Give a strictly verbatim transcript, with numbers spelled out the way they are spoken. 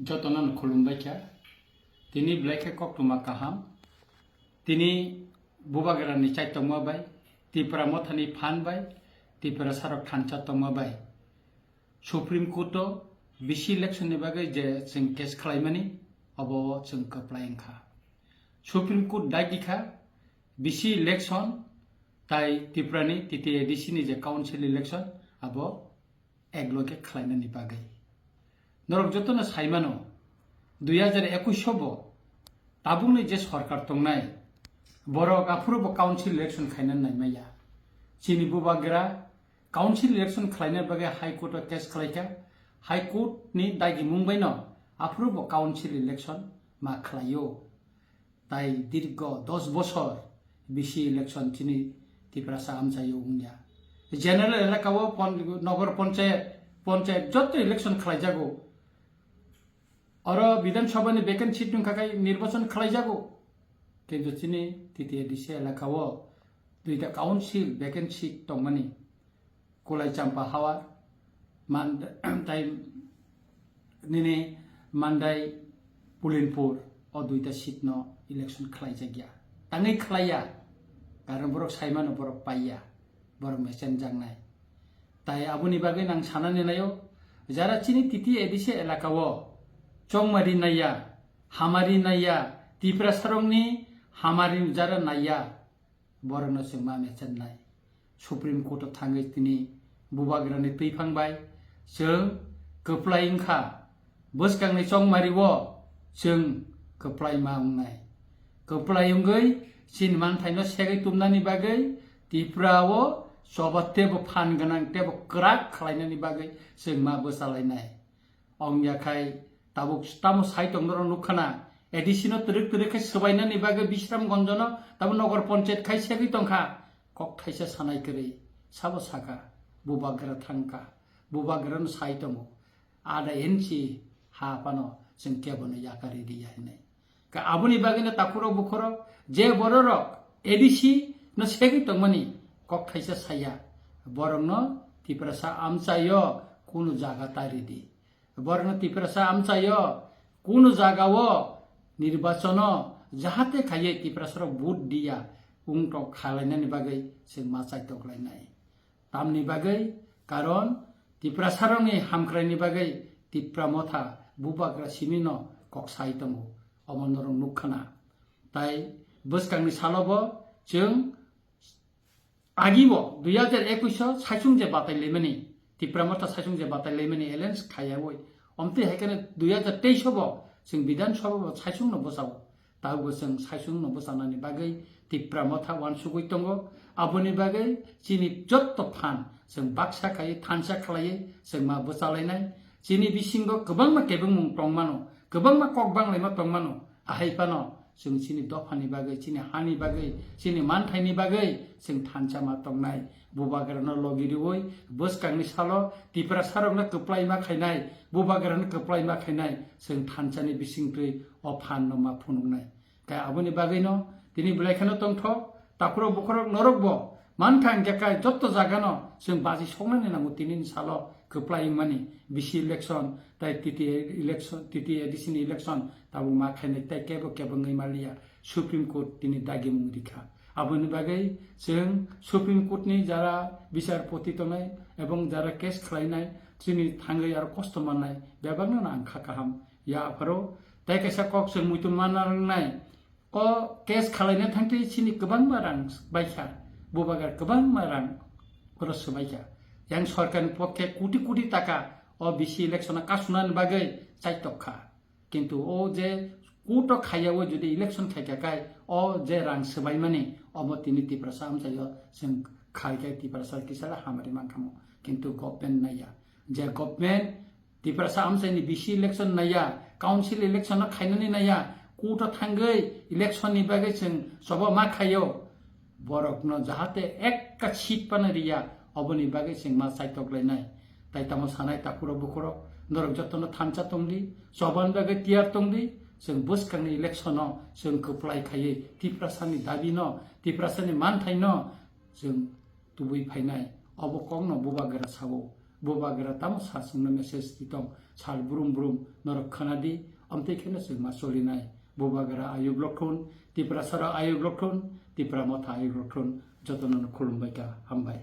Jotono khulumbai kha. Tini belai khe koktwma kaham. Tini Bubagrani chaitokma bai, Tipra Mothani phan bai, Tiprasarok thansa tongma bai Supreme Court o B C election ni bagwi je chwng case khlaimani, obo chwng kwplai wngkha. Supreme Court dagi kha B C election tai Tiprani T T A D C ni je council election abo ek loge khlainani bagwi. Norok jotono saimano, dui hajar ekush bo tabukni je sorkar tongnai, borok aphuru bo council election khaina naimaya. Chini Bubagra council election khlaina bagwi High Court o case khlaikha. High Court ni dagimung baino aphuru bo council election ma khlaio. Tai dirgo dos bosor B C election chini Tiprasa amchaio wngya. General elaka o pon-, nogor ponchayat, ponchayat joto election khlaijago. Oro Bidhan Sabha ni vacant seat wngkha khai nirbachon khlaijago. Kintu chini T T A D C elaka o duita council vacant seat tongmani. Kulai Champa Hawar, Man-, tai nini Mandai Pulinpur o duita seat no election khlaijakya. Tangwi khlaiya, karon borok saimano borok paiya, borok mechenjaknai. Tai aboni bagwi nang sanani naio, jara chini T T A D C elaka o chongmari naiya, hamari naiya, Tiprasarokni hamari jara naiya, borokno chwng ma mechennai. Supreme Court o thangwi tini Bubagrani twiphang bai chwng kwplai wngkha. Bwskangni chongmari o chwng kwplai ma wngnai. Kwplai wngwi chini manthaino segwi tumnani bagwi Tripura o choba teibo phan gwnang teibo kwrak khlainani bagwi chwng ma bwchalainai. Wngya khai tabuk tamo sai tong norok nukha na, A D C no twrwk twrwk khe swbainani bagwi Bisramganj no tabuk nogor ponchayat khai segwi tongkha. Kok thaisa sanai kwrwi sabo saka, Bubagra thangkha, Bubagra no sai tongo, ada inchi ha phano chwng kebono yakari riya hinwi. Ka aboni bagwino takhurok bukhurok je bororok A D C no segwi tongmani kok thaisa saya, borokno Tiprasa amchaio kunu jaga ta ridi. Borokno Tiprasa amchaio kunu jagao nirbachono jahate khaiwi Tiprasarok vote diya wngtok khalainani bagwi chwng ma chaitoklainai. Tamni bagwi? Karon Tiprasarokni hamkraini bagwi Tipra Motha Bubagra simino kok sai tongo, omo norok nukha na. Tai bwskangni salo bo chwng agi bo dui hajar ekush o saichung je batai laimani, Tipra Motha saichung je batai laimani alliance khaiyawi, omtwi hai kheno dui hajar teis o bo chwng Bidhan Sabha bo saichung no bwchao. Tabukbo chwng saichung no bwchanani bagwi Tipra Motha uansugwi tongo. Aboni bagwi chini jotto phan chwng baksa khaiwi thansa khlaiwi chwng ma bwchalainai. Chini bisingo kwbangma kebengmung tongmano, kwbangma kok banglaima tongmano. Ahai phano chwng chini dophani bagwi, chini hani bagwi, chini manthaini bagwi chwng thansa ma tongnai. Bubagrano logi riwi bwskangni salo Tiprasarokno kwplai ma khainai, Bubagrano kwplai ma khainai, chwng thansani bisingtwi o phanno ma phunuknai. Khe aboni bagwino tini belai kheno tongthok, takhurok bukhurok norokbo mankha, hwnkhe kai jotto jagano chwng baji soknani nango tinini salo kwplai wngmani B C election tai T T A election, T T A D C ni election tabuk ma khainai tai kebo kebo wngwi manliya, Supreme Court tini dagimung rikha. Aboni bagwi chwng Supreme Court ni jara bichar poti tongnai ebong jara case khlainai chini thangwi aro kosto mannai bebakno ang kha kaham ya apharo. Tai kaisa kok chwng muitu manna nangnai, o case khalaina thangtwi chini kwbangma rang baikha, Bubagra kwbangma rang oro swbaikha. Yang sorkarni pokhe koti koti taka o B C election o kasunani bagwi chaitok kha. Kintu o je court o khaiya o jodi election khaikha khai o je rang swbaimani obo tini Tiprasa amchaio chwng khaikhai Tiprasa kisala hamari mankhamu. Kintu government naiya. Je government Tiprasa amchaini B C election naiya, council election no khainani naiya, court o thangwi election ni bagwi chwng choba ma khaio. Borokno jahate ekka seat phano riya, oboni bagwi chwng ma chaitok lainai. Tai tamo sanai takhurok bukhurok, norok jotono thansa tongdi, chobani bagwi tiyar tongdi, chwng bwskangni election o chwng kwplai khaiwi Tiprasani dabi no, Tiprasani manthai no chwng tubui phainai. Obo kokno Bubagra sao. Bubagra tamo sa chwngno message di tong, sal brum brum norok khwnadi, amtwi kheno chwng ma cholinai. Bubagra ayuk lokthun, Tiprasarok ayuk lokthun, Tipra Motha ayuk lokthun, jotono khulumbai kha, hambai.